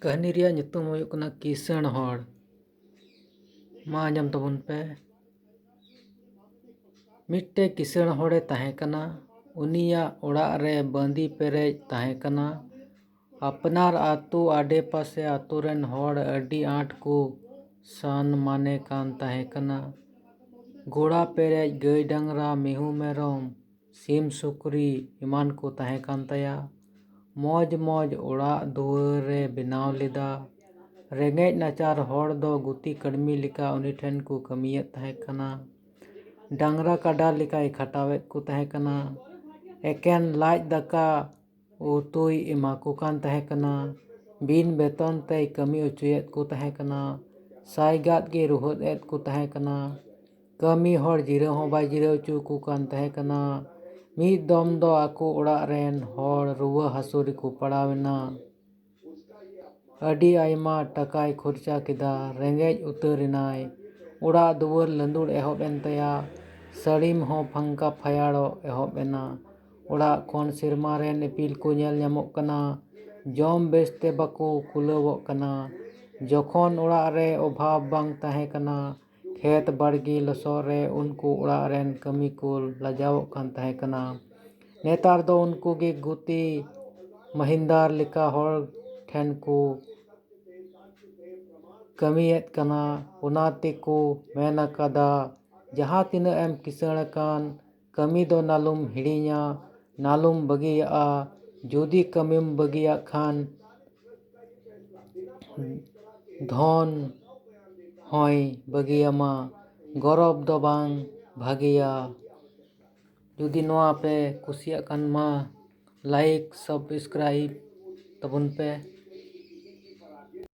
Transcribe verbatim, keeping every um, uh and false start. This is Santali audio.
ᱠᱟᱹᱦᱱᱤ ᱨᱮᱭᱟᱜ ᱧᱩᱛᱩᱢ ᱦᱩᱭᱩᱜ ᱠᱟᱱᱟ ᱠᱤᱥᱟᱹᱬ ᱦᱚᱲ᱾ ᱢᱟ ᱟᱸᱡᱚᱢ ᱛᱟᱵᱚᱱ ᱯᱮ᱾ ᱢᱤᱫᱴᱮᱡ ᱠᱤᱥᱟᱹᱬ ᱦᱚᱲᱮ ᱛᱟᱦᱮᱸ ᱠᱟᱱᱟ᱾ ᱩᱱᱤᱭᱟᱜ ᱚᱲᱟᱜ ᱨᱮ ᱵᱟᱸᱫᱤ ᱯᱮᱨᱮᱡ ᱛᱟᱦᱮᱸ ᱠᱟᱱᱟ᱾ ᱟᱯᱱᱟᱨ ᱟᱹᱛᱩ ᱟᱰᱮ ᱯᱟᱥᱮ ᱟᱹᱛᱩ ᱨᱮᱱ ᱦᱚᱲ ᱟᱹᱰᱤ ᱟᱸᱴ ᱠᱚ ᱥᱟᱱᱢᱟᱱᱮ ᱠᱟᱱ ᱛᱟᱦᱮᱸ ᱠᱟᱱᱟ᱾ ᱜᱚᱲᱟ ᱯᱮᱨᱮᱡ ᱜᱟᱹᱭ ᱰᱟᱝᱨᱟ, ᱢᱤᱦᱩ ᱢᱮᱨᱚᱢ, ᱥᱤᱢ ᱥᱩᱠᱨᱤ ᱮᱢᱟᱱ ᱠᱚ ᱛᱟᱦᱮᱸ ᱠᱟᱱ ᱛᱟᱭᱟ᱾ ᱢᱚᱡᱽ ᱢᱚᱡᱽ ᱚᱲᱟᱜ ᱫᱩᱣᱟᱹᱨ ᱨᱮ ᱵᱮᱱᱟᱣ ᱞᱮᱫᱟ᱾ ᱨᱮᱸᱜᱮᱡ ᱱᱟᱪᱟᱨ ᱦᱚᱲ ᱫᱚ ᱜᱩᱛᱤ ᱠᱟᱹᱲᱢᱤ ᱞᱮᱠᱟ ᱩᱱᱤ ᱴᱷᱮᱱ ᱠᱚ ᱠᱟᱹᱢᱤᱭᱮᱫ ᱛᱟᱦᱮᱸ ᱠᱟᱱᱟ᱾ ᱰᱟᱝᱨᱟ ᱠᱟᱰᱟ ᱞᱮᱠᱟᱭ ᱠᱷᱟᱴᱟᱣᱮᱫ ᱠᱚ ᱛᱟᱦᱮᱸ ᱠᱟᱱᱟ᱾ ᱮᱠᱮᱱ ᱞᱟᱡ ᱫᱟᱠᱟ ᱩᱛᱩᱭ ᱮᱢᱟ ᱠᱚ ᱠᱟᱱ ᱛᱟᱦᱮᱸ ᱠᱟᱱᱟ᱾ ᱵᱤᱱ ᱵᱮᱛᱚᱱ ᱛᱮᱭ ᱠᱟᱹᱢᱤ ᱦᱚᱪᱚᱭᱮᱫ ᱠᱚ ᱛᱟᱦᱮᱸ ᱠᱟᱱᱟ᱾ ᱥᱟᱭᱜᱟᱫ ᱜᱮ ᱨᱩᱦᱮᱫ ᱮᱫ ᱠᱚ ᱛᱟᱦᱮᱸ ᱠᱟᱱᱟ᱾ ᱠᱟᱹᱢᱤ ᱦᱚᱲ ᱡᱤᱨᱟᱹᱣ ᱦᱚᱸ ᱵᱟᱭ ᱡᱤᱨᱟᱹᱣ ᱦᱚᱪᱚ ᱠᱚ ᱠᱟᱱ ᱛᱟᱦᱮᱸ ᱠᱟᱱᱟ᱾ ᱢᱤᱫ ᱫᱚᱢ ᱫᱚ ᱟᱠᱚ ᱚᱲᱟᱜ ᱨᱮᱱ ᱦᱚᱲ ᱨᱩᱣᱟᱹ ᱦᱟᱹᱥᱩ ᱨᱮᱠᱚ ᱯᱟᱲᱟᱣ ᱮᱱᱟ᱾ ᱟᱹᱰᱤ ᱟᱭᱢᱟ ᱴᱟᱠᱟᱭ ᱠᱷᱚᱨᱪᱟ ᱠᱮᱫᱟ᱾ ᱨᱮᱸᱜᱮᱡ ᱩᱛᱟᱹᱨ ᱮᱱᱟᱭ᱾ ᱚᱲᱟᱜ ᱫᱩᱣᱟᱹᱨ ᱞᱟᱹᱸᱫᱩᱲ ᱮᱦᱚᱵ ᱮᱱ ᱛᱟᱭᱟ᱾ ᱥᱟᱹᱲᱤᱢ ᱦᱚᱸ ᱯᱷᱟᱝᱠᱟ ᱯᱷᱟᱭᱟᱲᱚᱜ ᱮᱦᱚᱵ ᱮᱱᱟ᱾ ᱚᱲᱟᱜ ᱠᱷᱚᱱ ᱥᱮᱨᱢᱟ ᱨᱮᱱ ᱤᱯᱤᱞ ᱠᱚ ᱧᱮᱞ ᱧᱟᱢᱚᱜ ᱠᱟᱱᱟ᱾ ᱡᱚᱢ ᱵᱮᱥᱛᱮ ᱵᱟᱠᱚ ᱠᱩᱞᱟᱹᱣᱚᱜ ᱠᱟᱱᱟ᱾ ᱡᱚᱠᱷᱚᱱ ᱚᱲᱟᱜ ᱨᱮ ᱚᱵᱷᱟᱵᱽ ᱵᱟᱝ ᱛᱟᱦᱮᱸ ᱠᱟᱱᱟ, ᱠᱷᱮᱛ ᱵᱟᱲᱜᱮ ᱞᱚᱥᱚᱫ ᱨᱮ ᱩᱱᱠᱩ ᱚᱲᱟᱜ ᱨᱮᱱ ᱠᱟᱹᱢᱤ ᱠᱚ ᱞᱟᱡᱟᱣᱚᱜ ᱠᱟᱱ ᱛᱟᱦᱮᱸ ᱠᱟᱱᱟ᱾ ᱱᱮᱛᱟᱨ ᱫᱚ ᱩᱱᱠᱩ ᱜᱮ ᱜᱩᱛᱤ ᱢᱟᱹᱦᱤᱱᱫᱟᱨ ᱞᱮᱠᱟ ᱦᱚᱲ ᱴᱷᱮᱱ ᱠᱚ ᱠᱟᱹᱢᱤᱭᱮᱫ ᱠᱟᱱᱟ᱾ ᱚᱱᱟ ᱛᱮᱠᱚ ᱢᱮᱱ ᱟᱠᱟᱫᱟ, ᱡᱟᱦᱟᱸ ᱛᱤᱱᱟᱹᱜ ᱮᱢ ᱠᱤᱥᱟᱹᱬ ᱟᱠᱟᱱ, ᱠᱟᱹᱢᱤ ᱫᱚ ᱱᱟᱞᱚᱢ ᱦᱤᱲᱤᱧᱟ᱾ ᱱᱟᱞᱚᱢ ᱵᱟᱹᱜᱤᱭᱟᱜᱼᱟ᱾ ᱡᱩᱫᱤ ᱠᱟᱹᱢᱤᱢ ᱵᱟᱹᱜᱤᱭᱟᱜ ᱠᱷᱟᱱ, ᱫᱷᱚᱱ ᱦᱚᱸᱭ ᱵᱟᱹᱜᱤᱭᱟᱢᱟ᱾ ᱜᱚᱨᱚᱵᱽ ᱫᱚ ᱵᱟᱝ ᱵᱷᱟᱹᱜᱤᱭᱟ᱾ ᱡᱩᱫᱤ ᱱᱚᱣᱟ ᱯᱮ ᱠᱩᱥᱤᱭᱟᱜ ᱠᱷᱟᱱ ᱢᱟ, like subscribe ᱛᱟᱵᱚᱱ ᱯᱮ᱾